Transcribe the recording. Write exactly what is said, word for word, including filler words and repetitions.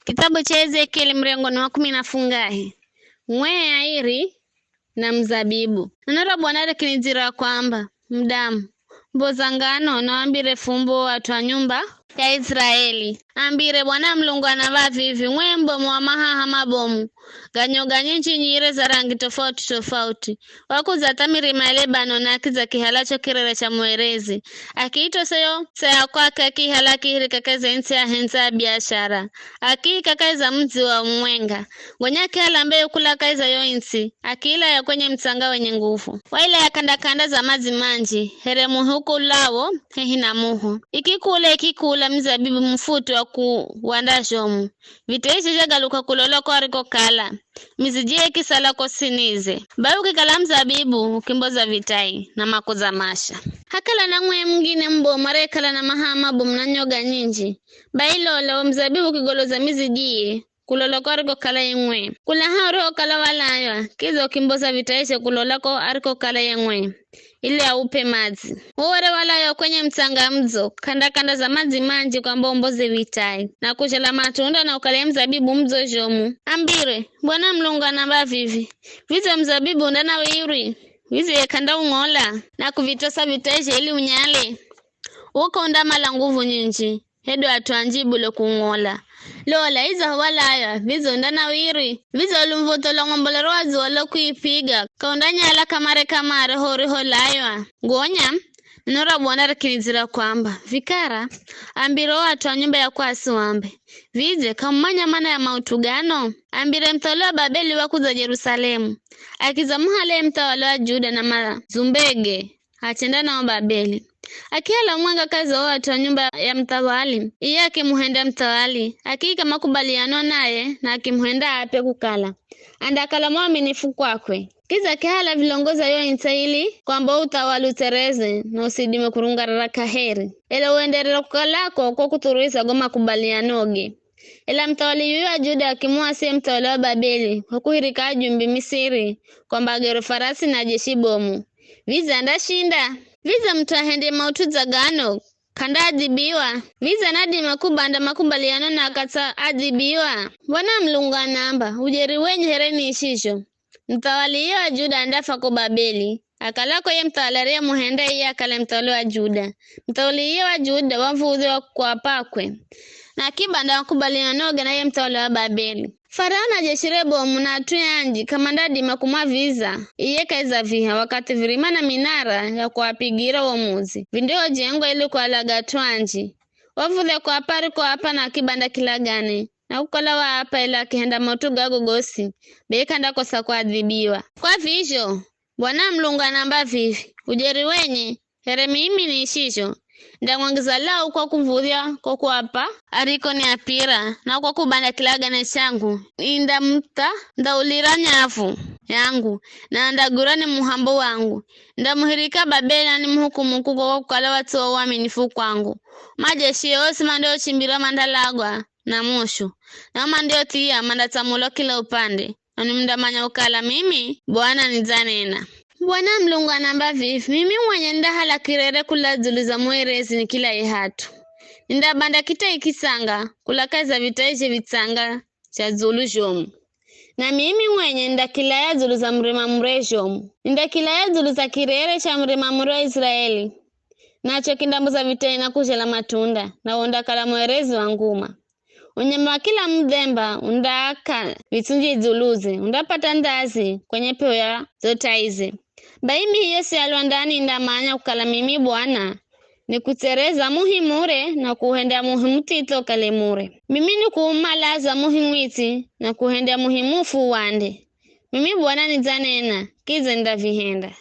Kitabu cha Ezekieli mrengo ni wa kumi na fungahe. Ng'we airi na mzabibu. Neno ra Bwana rikinidzira kwamba, "Mudamu, mboza ngano na wambire fumbo wo at'u a nyumba ya Israeli. Ambire, 'Bwana Mulungu anamba vivi, ng'we mbomu wa mahaha mabomu, ganyoga nyinji nyire za rangi tofauti tofauti, wakudza hata mirima ya Lebanoni akidza kihala cho kirere cha mwerezi, akiitosa yo saya kwake akiihala akihirika kahi za ntsi ya hendza ya biashara, akiika kahi za mudzi wa umwenga. Gonya akihala mbeyu kula kahi za yo ntsi, akiilaya kwenye mutsanga wenye nguvu, wailaya kanda-kanda za madzi manji, here muhi ukulawo hehi na muho. Ikikula, ikikula mizabibu mufuti wa kuwanda zhomu, vitaizhe zhagaluka kulola ko arikokala, mizijie ikisala ko sinize. Bai ukikala muzabibu ukimboza vitai na makoza masha. Hakala na ng'we mungine mubomu ariyekala na mahaha mabomu na nyoga nyinji. Bai lola, wo muzabibu ukigoloza mizijie, kulola ko arikokala ye ng'we. Kula haho urihokala walaywa, kidza ukimboza vitaizhe kulola ko arikokala ye ng'we, ili aup'e madzi. Wo were walaywa kwenye mutsanga mudzo, kanda-kanda za madzi manji kwamba umboze vitai, na kuzhala matunda na ukala ye muzabibu mudzo zhomu. Ambire, 'Bwana Mulungu anamba vivi, vidze muzabibu undanawirwi? Vidze ye k'andaung'ola, na kuvitosa vitaizhe ili unyale? Wo k'aundamala nguvu nyinji, hedu at'u anji bule kuung'ola. Lola, idzaho walaywa, vidze undanawirwi? Vidze ulu muv̱utho ulongombolero wa dzuwa lo kuipiga, k'aundanyala kamare-kamare ho uriholaywa?' Gonya, neno ra Bwana rikinidzira kwamba, 'Vikara, ambire o at'u a nyumba ya kwasi wambe, vidze k'amumanya mana ya maut'u gano? Ambire muthawali wa Babeli wakudza Jerusalemu, akidza muhala ye muthawali wa Juda na madzumbege, achenda nao Babeli. Akihala umwenga kahi za o at'u a nyumba ya muthawali, iye akimuhenda muthawali, akiika makubaliano naye na akimuhenda aap'e kukala andakala mwaminifu kwakwe. Kidza akihala vilongozi a yo ntsi ili kwamba o uthawali utsereze na usidime kurungarara kaheri, ela uenderere kukalako kwa kuthuruiza go makubalianoge. Ela muthawali yuyu wa Juda akimuasi ye muthawali wa Babeli kwa kuhirika ajumbi Misiri kwamba agere farasi na jeshi bomu. Vidze andashinda? Vidze mut'u ahendye maut'u dza gano k'andaadhibiwa? Vidze anadima kubanda makubaliano na akatsaadhibiwa? Bwana Mulungu anaamba, ujeri wenye here niishizho, muthawali iye wa Juda andafa ko Babeli, akalako ye muthawali ariyemuhenda iye akale muthawali wa Juda. Muthawali iye wa Juda wamuv̱udhya kwa kwapakwe, na akibanda makubalianoge na ye muthawali wa Babeli. Farao na jeshi re bomu na at'u anji k'amandadima kumwaviza iye kahi za viha, wakathi virima na minara ya kuapigira wo mudzi vindiojengwa ili kualaga at'u anji. Wav̱udhya kuapa arikoapa na akibanda kilagane, na kukala waapa ela akihenda maut'u gago gosi, be k'andakosa kuadhibiwa. Kwa vizho, Bwana Mulungu anaamba vivi, ujeri wenye, here mimi niishizho, ndamwangiza lau kwa kumuv̱udhya ko kuapa arikoniapira, na kwa kubanda kilagane changu, nindamutha, ndaulira nyavu yangu, na andagwirwa ni muhambo wangu. Ndamuhirika Babeli na nimuhukumu kuko kwa kukala watsowa uaminifu kwangu. Majeshi osi mandiochimbirwa mandalagwa na mushu, nao mandiothia mandatsamulwa kila upande, nanwi mundamanya kukala mimi Bwana nidzanena. Bwana Mulungu anaamba vivi, mimi mwenye nindahala kirere kula dzulu za mwerezi nikilaye hat'u. Nindabanda kitai kisanga kula kahi za vitaizhe vitsanga cha dzulu zhomu. Na mimi mwenye nindakilaya dzulu za murima mure zhomu. Nindakilaya dzulu za kirere cha murima mure wa Israeli. Nacho kindamboza vitai na kuzhala matunda, na wo undakala mwerezi wa nguma. Unyama wa kila mudhemba undaaka vitsunji dzuluze, undapata ndazi kwenye p'eho ya zo taize. Bai mihi yosi ya lwandani indamanya kukala mimi Bwana nikutsereza muhi mure na kuuhenda muhi muthitho ukale mure. Mimi nikuumalaza muhi ngwitsi na kuuhenda muhi mufu uwande. Mimi Bwana nidzanena, kidza nindavihenda.